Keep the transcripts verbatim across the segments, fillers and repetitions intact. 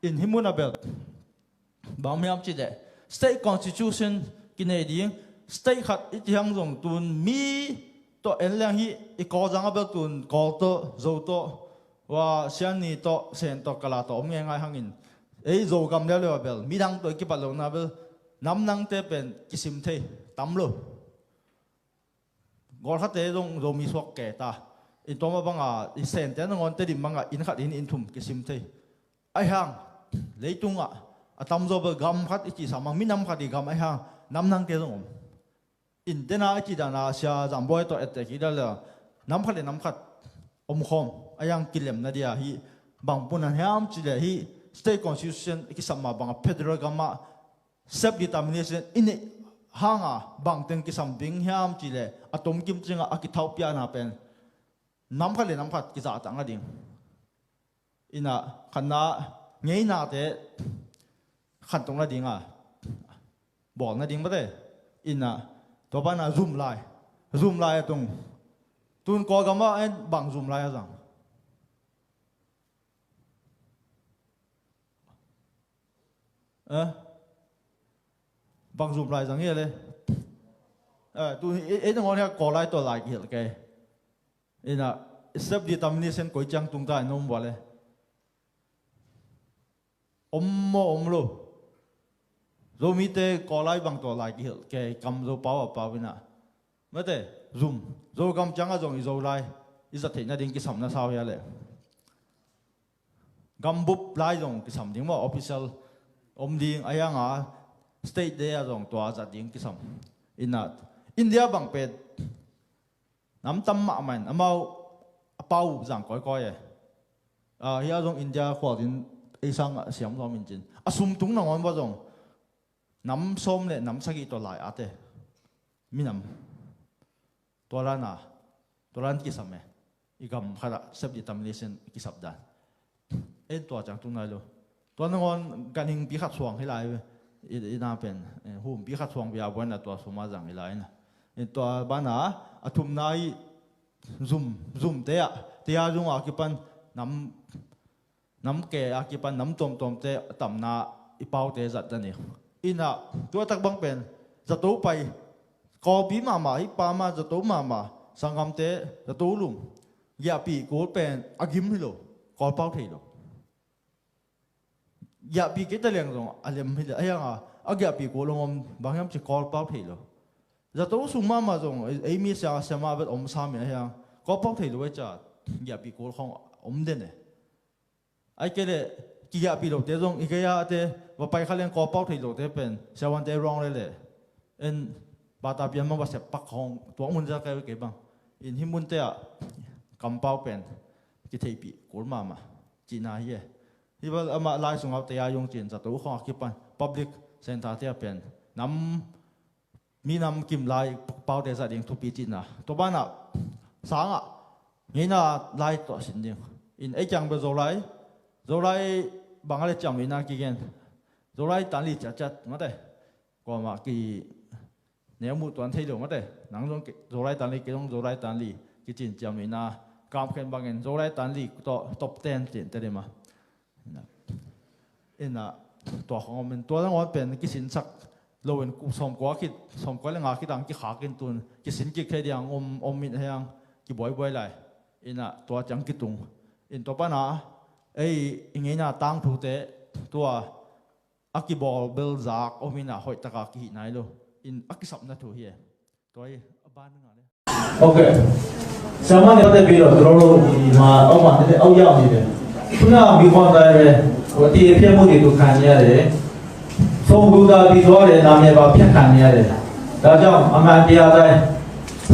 In hih mun a bel bang hiam cih leh state constitution kinei ding, state khat i cih hang zong tun mi tawh en leng hih i Kawlzang a bel tun Kawl tawh, Zo tawh, hua Sianni tawh, Sen tawh, Kala tawh om ngeingai hangin ei Zogam leuleu a bel midang tawh i kibat lohna bel namnangte pen kisim thei tam lo. Gawlkhate zong Zomi suak kei ta. In tua mah banga i Sente nangawn Tedim banga inn khat in inn thum kisim thei. Ahi hang leitungah a tamzaw bel gam khat i cihsa mang minam khat i gam ahi hang namnangte zong om. In tena i cih dana Sia Zambawi tawh ette kik dal le nam khat le nam khat omkhawm ahi hang kilemna dia hih bang punan hiam cih leh hih state constitution i kisap mah banga federal gamah self determination i neih hanga bangteng kisam ding hiam cih leh a tomkim cingah a kithauhpiahna pen nam khat le nam khat kizahtak nading. Ina khatna ngeinate khantoh nadinga bawl nading mate. Ina tua bana zum lai, zum lai a tung tun Kawlgamah en bang zum lai a zang. Eh? Bang zum lai zang hi a le. Eh, tu ei, ei nangawn hia Kawl lai tawh lai kihilh kei. Ina self determination koi ciang tung ta in om vua le. Om maw om lo. Zomite Kawl lai bang tawh lai kihilh kei kam Zo pau a pau ina. Mate, zum. Zogam ciangah zong i Zo lai i zat theih nading kisam na sau hia le. Gambup lai zong kisam ding maw, official om ding, ahi hanga state day ah zong tua zat ding kisam. Ina India bang pen nam tam mahmah in amau a pau zang kawikawi e. Ah, hia zong India khual din ei sang a siam lawm in cin a sumtung nangawn bua zong nam sawm le nam sagih tawh lai ate minam. Tua lana tua lan kisam e. I gam khatah self determination kisap dan. En tua ciang tung nai lo. Tua nangawn ganhingpi khat suang hi lai ve. I, i na pen, eh, humpi khat suang bia buaina tua suma zang hi lai na. Eh, tua bana a thumna i zum, zumte ah tia zunga kipan nam nam ke a kipan nam tuamtuamte a tamna i paute zat dan hi. Ina tuatak bang pen zato pai Kawlpi mahmah hi pa mah zato mahmah sanggamte zato lum giahpih kul pen a gim hi lo. Kawl pau thei lo. Giahpih kei ta liang zong a lem hi lo. Ahi hanga a giahpih kul hong om bang hiam ci Kawl pau thei lo. Zato sung mahmah zong ei mi siang a siama vet om sami ahi hang Kawl pau thei lo e ca giahpih kul khong om den e. Ai kei le kigiahpih lote zong i gei a te va pai kha leng Kawl pau thei lote pen siawante ruang le le en bata pian mang va sep pak hong tuak mun za kai kei bang in hi munte ah kampau pen kitheihpih kul mahmah cihna hi e. Hi bal amah lai sungau te a yong cin zato khong a kipan public center te ah pen nam minam kim lai paute zat ding thupi cihna. Tua banah sangah ngeina lai tuah sin ding. In ei kiang bel Zolai, Zolai bangah le ciamnuihna kigen. Zolai tanli ciatciat mate. Kuamah ki neu muh tuan thei lo mate. Nang zong Zolai tanli, kei zong Zolai tanli kicin ciamnuihna kamkhen bangin Zolai tanli tawh top ten cin te dima. Ina tua khong om in tua nangawn pen kisinsak lo in sawmkua khit sawmkua le nga khit ang kikhak in tun kisin kik thei diang om om in hei ang kibuaibuai lai. Ina tua ciang kitung in tua pana ei i ngeina tangthute tua a kibawl bel zak om ina hoihtaka kihih nai lo in a kisapna thu hi e. Tua hi a ban ngah le. Ok. Siamah nih pate pi lo tro lo i ma au ma ne au ya ni le. Tuna bi khon dai le. Wa ti pia mu ti tu khan ya le. Song du da bi zo le na me ba pia khan ya le. Da jam a man ti a dai.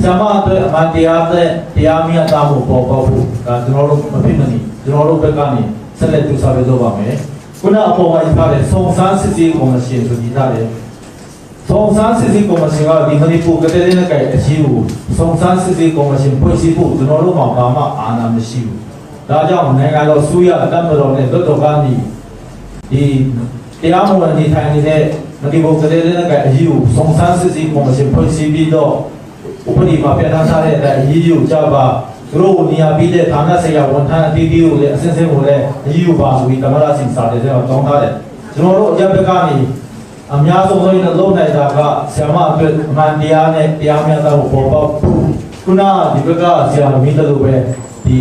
Siamah te a man ti a dai. Ti a mi a ta mu po po pu. Da tro lo ma pi ma ni. Tro lo pe ka ni. Sa le tu sa be zo ba me. Kuna a po ma i ta le. Song san si si kong na sien tu i ta le. สองสามสี่สิบกว่ามาสิงอ่ะที่มณีปูก็ได้เล่นไก่อาชีพอยู่ สองสามสี่สิบกว่ามาสิงพ่อชีพอยู่ จะนอนลูกหมาป่ามาอาณาไม่ชีพอยู่ แล้วเจ้าของในงานเราสู้ยากดั้นมาเราเนี่ยรถตัวบ้านดี ที่ที่อ้างว่าที่ไทยนี่เนี่ย มณีปูก็ได้เล่นไก่อาชีพอยู่ สองสามสี่สิบกว่ามาสิงพ่อชีพดีดอก อุปนิมาเป็นท่านท่านเนี่ยแต่อาชีพอยู่เจ้าบ่าว သူတို့ကို နေရာပေးတဲ့ ဌာနဆိုင်ရာဝန်ထမ်း အသီးသီးကိုလည်း အဆင့်ဆင့်ကိုလည်း အရေးယူပါဆိုပြီး သမ္မတဆီ စာတင်သွင်းတာ တောင်းထားတယ်။ ကျွန်တော်တို့ အရပ်ဘက်ကနေ အများဆုံး လုပ်နိုင်တာက ဆရာမအတွက် အမှန်တရားနဲ့ တရားမျှတမှု ပေါ်ပေါက်ဖို့၊ ခုနက ဒီဘက်က ဆရာမမီးသလိုပဲ ဒီ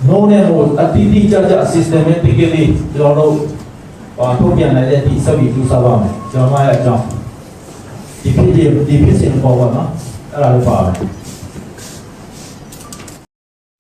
No နဲ့ No အတိအကျကျ systematically ကျွန်တော်တို့ ဟို ထုတ်ပြန်နိုင်တဲ့အထိ ဆက်ပြီး ကြိုးစားပါမယ်။ ကျွန်တော်ရဲ့အကြောင်း ဒီဖြစ်စဉ်၊ ဒီဖြစ်စဉ်အပေါ်ပေါ့နော်၊ အဲ့ဒါလေးပါပဲ။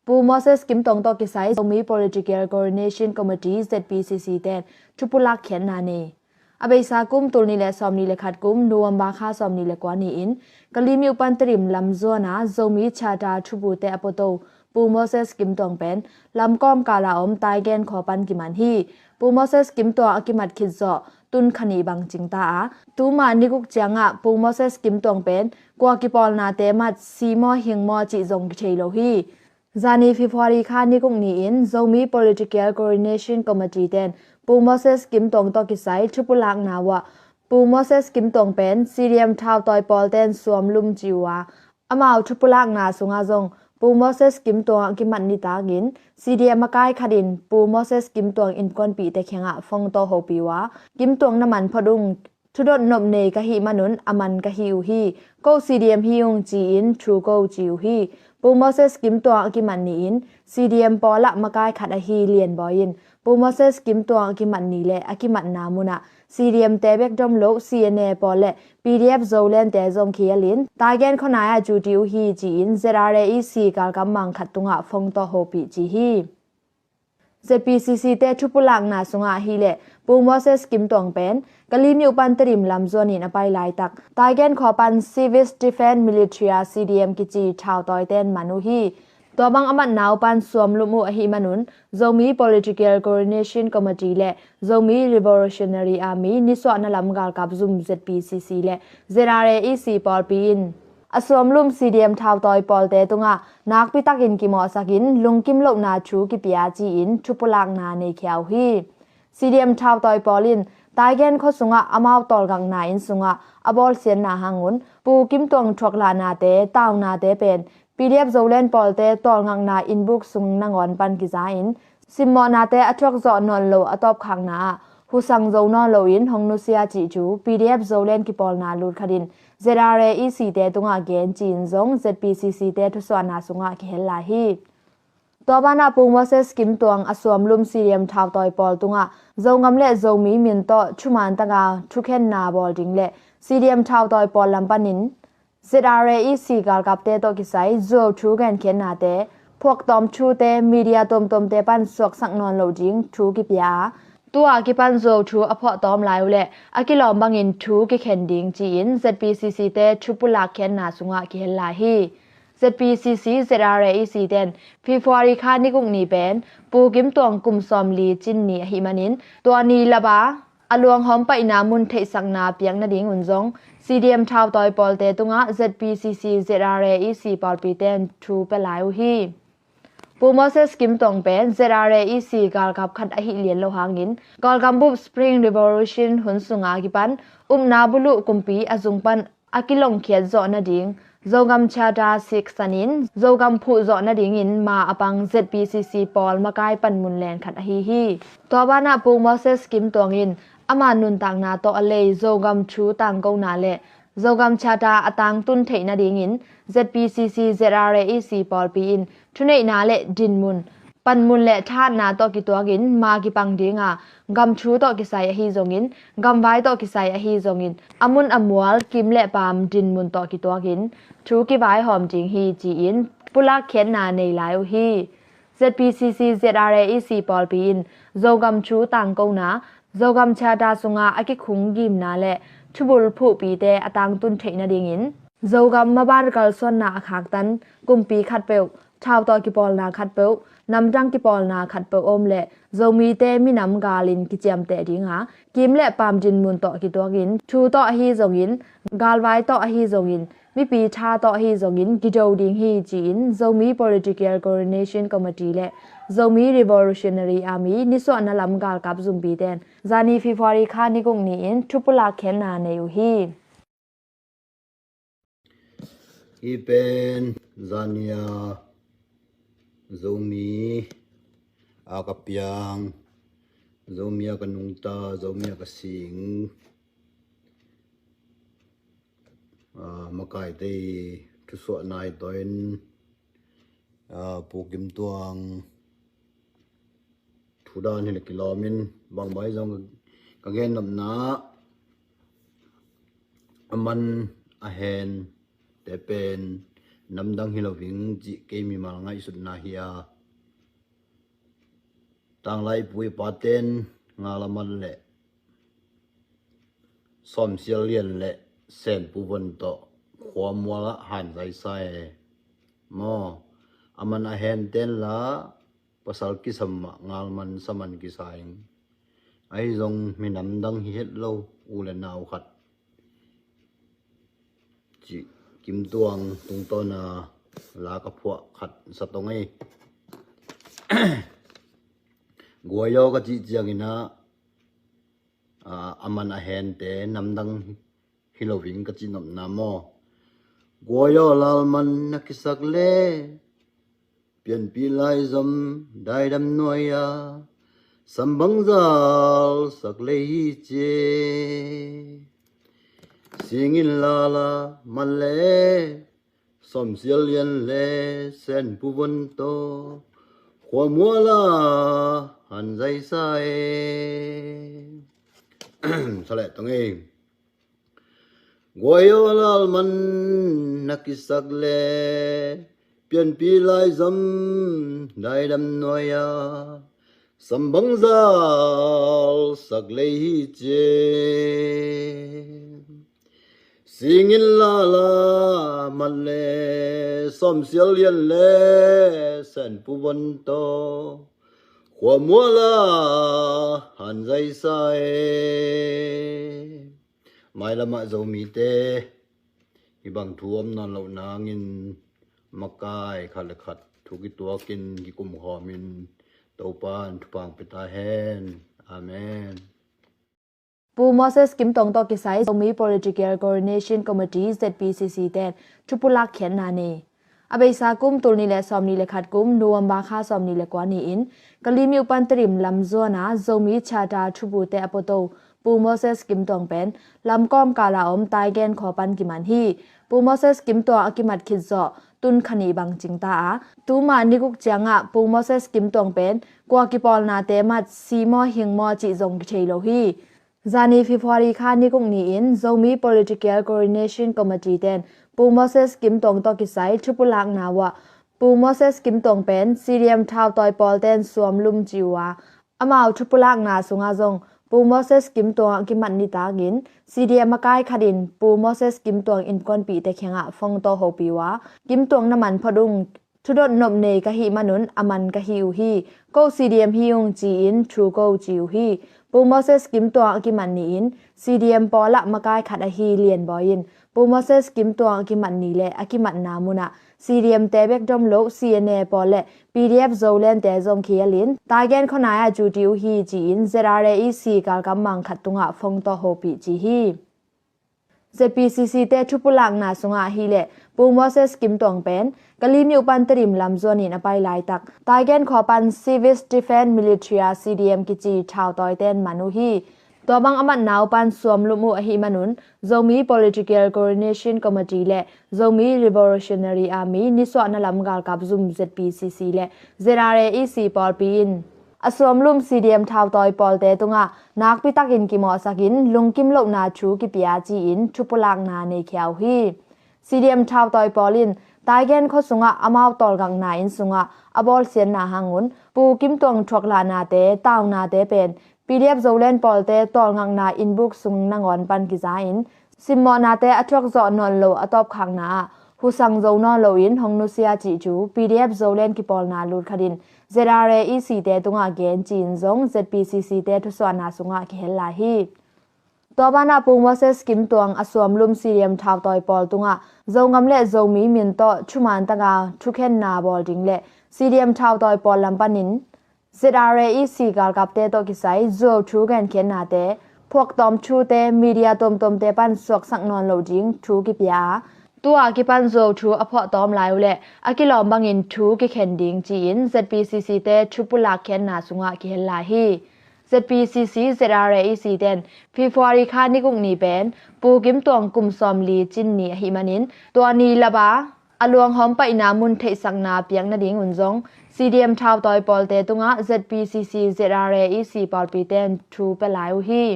Pu Moses Kim Tuang tawh kisai Zomi Political Coordination Committee, Z P C C ten thupulak khiatna nei. A beisa kum tul nih le sawmnih le khat kum November kha sawmnih le kua ni-in Kalemyo pan Tedim lam zuana Zomi Charter thupute a puato Pu Moses Kim Tuang pen lamkawm kala om Taigen khua pan kiman hi. Pu Moses Kim Tuang a kimat khit zawh tun kha nih bang cingta a, tuma ni guk ciangah Pu Moses Kim Tuang pen kua kipawlnate mat, si maw hing maw cih zong kithei lo hi. Zani February kha ni guk ni-in Zomi Political Coordination Committee ten Pu Moses Kim Tuang tawh kisai thupulakna uah Pu Moses Kim Tuang pen C D M thautawi pawl ten suamlum ci uh a, amau thupulakna sungah zong Pu Moses Kim Tuang a kimat nitakin C D M makai khatin Pu Moses Kim Tuang innkuanpihte kiangah phone tawh hopih uh a, Kim Tuang na man phot ung, thudot nop nei ka hih manun a man ka hi uh hi. Ko C D M hi ung ci-in thu ko ci uh hi. Pu Moses Kim Tuang a kimat ni-in C D M pawlah makai khat ahi Lian Bawi in Pu Moses Kim Tuang a kimat ni le a kimatna munah C D M te bek dom lo C N A pawl le P D F Zoland te zong khialin Taigen khuanai-ah duty uh hi ci-in Z R A E C galkap mang khat tungah phone tawh hopih ci hi. Z P C C te thupulakna sungah hileh Pu Moses Kim Tuang pen Kalemyo pan Tedim lam zuanin a pai laitak Taigen khua pan Civis Defence Militia C D M kici thautawi ten man uh hi. Tua bang a matna uh pan suamlum uh ahih manun Zomi Political Coordination Committee le Zomi Revolutionary Army nisuahna lam galkap zum Z P C C le Z R A E C pawlpi in a suamlum C D M thautawi pawlte tungah nakpitakin kimawhsakin lungkim lohna thu kipia ci-in thupulakna neikhia uh hi. C D M thautawi pawl in Taigen khua sungah amau tawlngakna inn sungah a bawlsiatna hangun Pu Kim Tuang thuaklahnate, taunate pen P D F Zoland pawlte tawlngakna innbuk sung nangawn pan kiza-in simmawhnate a thuak zawh nawn lo a tawpkhakna ah husang zo nawn loin hong nusia cih thu P D F Zoland kipawlna lut khatin Z R A E C te tungah gen ci-in zong Z P C C te thusuahna sungah kihel lai hi. Tua banah Pu Moses Kim Tuang a suamlum C D M thautawi pawl tungah Zogam le Zomi min tawh thuman taka thukhenna bawl ding le C D M thautawi pawl lam panin Z R A E C galkapte tawh kisai zuau thu genkhiatnate, phuaktawm thute media tuamtuamte pan suaksak nawn loh ding thu kipia a, tu-a kipan zuau thu a phuahtawm lai uh le a kilawm bangin thu kikhen ding ci-in Z P C C te thupulak khiatna sungah kihel lai hi. Z P C C Z R A E C ten February kha ni guk ni pen Pu Kim Tuang kum sawmli cin ni ahih manin tua ni laba a luanghawm paihna mun theihsakna piak nadingun zong C D M thautawi pawlte tungah Z P C C Z R A E C pawlpiten thu pia lai uh hi. Pu Moses Kim Tuang pen Z R A E C galkap khat ahih lian lo hangin Kawlgam bup Spring Revolution hun sunga kipan upna buluh kumpi a zung pan a kilongkhiat zawh nading Zogam Charter siksanin Zogam phuh zawh nadingin ma a pang Z P C C pawl makai panmun len khat ahi hi. Tua banah Pu Moses Kim Tuang in ama nuntakna tawh a lei Zogam thu tangkona le Zogam Charter a tangtun theih nadingin Z P C C Z R A E C pawlpi in thuneihna le dinmun, panmun le thahatna tawh kituakin ma kipang dinga, gam thu tawh kisai ahi zongin, gamvai tawh kisai ahi zongin, a mun a mual, kim le paam dinmun tawh kituakin thu kivaihawm ding hi ci-in pulak khiatna nei lai uh hi. Z P C C Z R A E C pawlpi in Zogam thu tangkona, Zogam Charter sunga a kikhung gimna le thubul phuhpite a tangtun theih nadingin Zogam maban kalsuanna a khaktan kumpi khatpeuh, thau tawh kipawlna khatpeuh, namdang kipawlna khatpeuh om le Zomite minam galin kiciamteh dinga, kim le paam dinmun tawh kituakin, thu tawh ahi zongin, galvai tawh ahi zongin, mipi tha tawh ahi zongin kido ding hi ci-in Zomi Political Coordination Committee le Zomi Revolutionary Army nisuahna lam galkap zumpiten zani February kha ni guk ni-in thupulak khiatna nei uh hi. Hih pen zania Zomi a ka piang, Zomi a ka nungta, Zomi a ka sing, aa, makaite i thusuahna hi tawh in, aa, Pu Kim Tuang thu dan hi le kilawm in, bangmah hi zong ka gen nopna, a man a hen te pen namdang hi lo ving cih kei mimal ngaihsutna hi a, tanglai pu i paten ngal a man le Sawmsial Lian le Senpu Von tawh khuamual ah hanzaisa e maw. A man a hen ten la pasal kisam ah ngal man sa man kisa ing. Ahi zong minam dang hi het lo, u le nau khat cih Kim Tuang tungtawn a la ka phuah khat sa tong ei. Guayaw ka cih ciangin ah, aa, a man a hente namdang hi lo ving ka cih nopna maw. Guayaw lalman na kisak le pianpih laizom daidam nuai-a sambang zal sak lei hi ci. Singin lala man le Sawmsial Lian le Senpu Von tawh khuamual ah hanzaisa e. Sa leh tong ei. Guayaw lalman na kisak le pianpih laizom daidam nuai-a sambang zal sak lei hi ci. Singin lala man le Sawmsial Lian le Senpu Von tawh khuamual ah hanzaisa e. Mailam ah Zomite hih bang thu om nawn loh nangin makai khat le khat thu kituakin kikumkhawm in Topa'n thupha hong pia ta hen. Amen. Pu Moses Kim Tuang tawh kisai Zomi Political Coordination Committee, Z P C C, ten thupulak khiatna nei. A beisa kum tul nih le sawmnih le khat kum November kha sawmnih le kua ni-in Kalaymyo pan Tedim lam zuan a Zomi Charter thupute a puato Pu Moses Kim Tuang pen lamkawm kala om Taigen khua pan kiman hi. Pu Moses Kim Tuang a kimat khit zawh tun kha nih bang cing ta a, tuma ni guk ciangah Pu Moses Kim Tuang pen kua kipawlnate mat, si maw hing maw cih zong kithei lo hi. Zani February kha ni guk ni-in Zomi Political Coordination Committee ten Pu Moses Kim Tuang tawh kisai thupulakna uh ah Pu Moses Kim Tuang pen C D M thautawi pawl ten suamlum ci uh a, amau thupulakna sungah zong Pu Moses Kim Tuang a kimat nitakin C D M makai khat in Pu Moses Kim Tuang innkuanpihte kiangah phone tawh hopih uh a, Kim Tuang na man phot ung, thudot nop nei ka hih manun a man ka hi uh hi. Ko C D M hi ung ci-in thu ko ci uh hi. Pu Moses Kim Tuang a kimat ni-in C D M pawl ah makai khat ahi Lian Bawi in Pu Moses Kim Tuang a kimat ni le a kimatna munah C D M te bek dom lo C N A pawl le P D F Zoland te zong khialin Taigen khuanai ah duty uh hi ci-in Z R A E C galkap mang khat tungah phone tawh hopih ci hi. Z P C C te thupulakna sungah hileh Pu Moses Kim Tuang pen Kalaymyo pan Tedim lam zuanin a pai laitak Taigen khua pan Civis Defense Militia, C D M kici thautawite in man uh hi. Tua bang a matna uh pan suamlum uh ahih manun Zomi Political Coordination Committee le Zomi Revolutionary Army nisuahna lam galkap zum Z P C C le Z R A E C pawlpi in a suamlum C D M thautawi pawlte tungah nakpi takin kimawhsakin lungkim lohna thu kipia ci-in thupulakna neikhia uh hi. C D M thautawi pawl in Taigen khua sungah amau tawlngakna inn sungah a bawlsiatna hangun Pu Kim Tuang thuaklahnate, taunate pen P D F Zoland pawlte tawlngakna innbuk sung nangawn pan kiza in simmawhnate a thuakzawh nawn lo a tawpkhakna ah husang zo nawn loin hong nusia cih thu P D F Zoland kipawlna lut khat in Z R A E C te tungah gen ci-in zong Z P C C te thusuahna sungah kihel lai hi. Tua banah Pu Moses Kim Tuang a suamlum C D M thautawi pawl tungah Zongam le Zomi min tawh thuman taka thukhenna bawl ding le C D M thautawi pawl lam panin Z R A E C galkapte tawh kisai zuau thu genkhiatnate, phuaktawm thute, media tuamtuamte pan suaksak nawn loh ding thu kipia a, Tua kipan Zo thu a phuahtawm lai uh leh a kilawm bangin thu kikhen ding ci-in Z P C C te thu pulak khiatna sungah kihel lai hi. Z P C C Z R A E C ten February kha ni guk ni pen Pu Kim Tuang kum sawmli cin ni ahih manin tua ni lapa a luanghawm paihna mun theihsakna piak nadingun zong C D M thautawi pawlte tungah Z P C C Z R A E C pawlpi ten thu pia lai uh hi.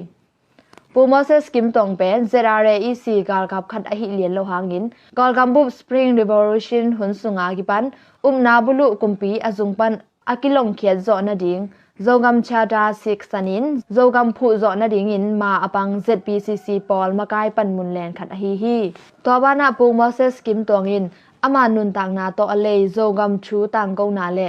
Pu Moses Kim Tuang pen Z R A E C galkap khat ahih lian lo hangin Kawlgam bup Spring Revolution hun sunga kipan upna buluh kumpi a zung pan a kilongkhiat zawh nading, Zogam Charter siksanin Zogam phuh zawh nadingin ma a pang Z P C C pawl makai panmun len khat ahi hi. Tua banah Pu Moses Kim Tuang in ama nuntakna tawh a lei Zogam thu tangkona le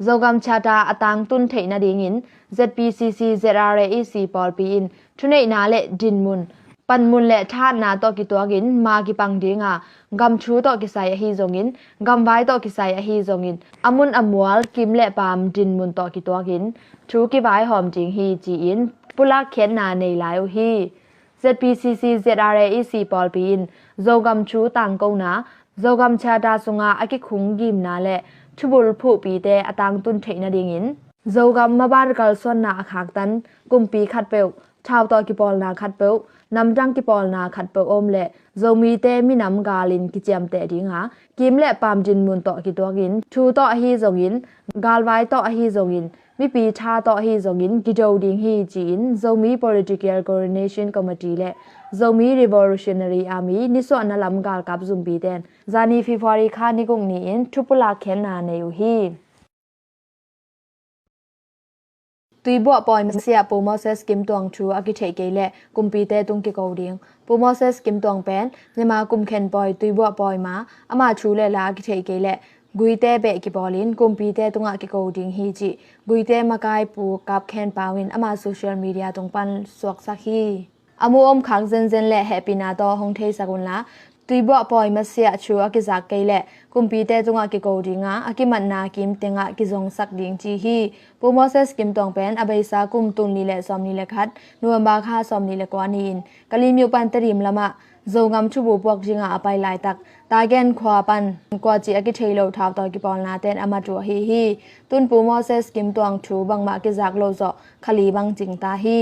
Zogam Charter a tangtun theih nadingin Z P C C Z R A E C pawlpi in thuneihna le dinmun, panmun le thahatna tawh kituakin ma kipang dinga, gam thu tawh kisai ahi zongin, gamvai tawh kisai ahi zongin, a mun a mual, kim le paam dinmun tawh kituakin thu kivaihawm ding hi ci-in pulak khiatna nei lai uh hi. Z P C C Z R A E C pawlpi in Zogam thu tangkona, Zogam Charter sunga a kikhung gimna le thubul phuhpite a tangtun theih nadingin Zogam maban kalsuanna a khaktan kumpi khatpeuh, thau tawh kipawlna khatpeuh, namdang kipawlna khatpeuh om le Zomite minam galin kiciamteh dinga, kim le paam dinmun tawh kituakin thu tawh ahi zongin, galvai tawh ahi zongin, mipi tha tawh ahi zongin kido ding hi ci-in Zomi Political Coordination Committee le Zomi Revolutionary Army nisuahna lam galkap zumpi ten zani February kha ni guk ni-in thu pulak khiatna nei uh hi. Tuibuah pawi masiah Pu Moses Kim Tuang thu a kitheih kei leh kumpite tung kiko ding. Pu Moses Kim Tuang pen Myanmar kumkhen pawi Tuibuah pawi ma ama thu le la a kitheih kei leh Guite beh kipawlin kumpite tungah kiko ding hi cih Guite makai Pu Kap Khen Pau in ama social media tung pan suaksak hi. A mu om khak zenzen le hehpihna tawh hong theisak unla, Tuibuah pawi masiah thu a kizak kei leh kumpite tungah kiko dinga, a kimatna kim tengah kizongsak ding ci hi. Pu Moses Kim Tuang pen a beisa kum tul nih le sawmnih le khat, November kha sawmnih le kua ni-in Kalaymyo pan Tedim lamah Zogam thubu puak dinga a pai laitak Tagen khua pan kuaci a kithei lo thautawi kipawlna ten a mat uh ahi hi. Tun Pu Moses Kim Tuang thu bangmah kizak lo zawh kha li bang cing ta hi.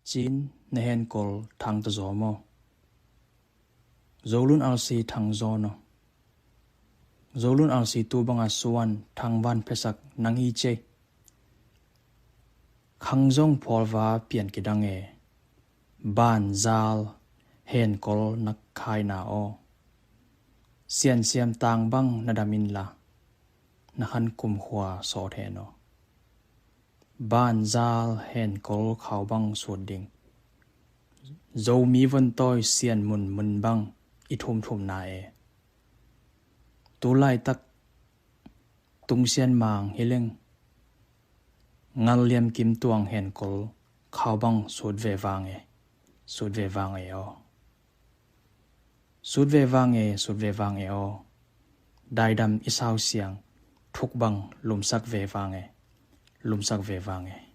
Cin na henkol thang ta zaw maw? Zolun arsi thang zaw no. Zolun arsi tu banga suan thang van phesak nang hi cei. Khang zong phualva pian kidang e. Ban zal henkol nak khaina aw. Siansiam tang bang na dam inla na khan kumkhua sawt hen aw. Ban zal henkol khau bang sut ding. Zomi vontawi sian munmun bang i thumthumna e. Tu laitak tungsian mang hi leng ngal liam kim tuang henkol khau bang sut ve vang e. Sut ve vang e aw. Sut ve vang e, sut ve vang e aw. Daidam i sau siang thuk bang lumsak ve vang e. Lumsak ve vang e.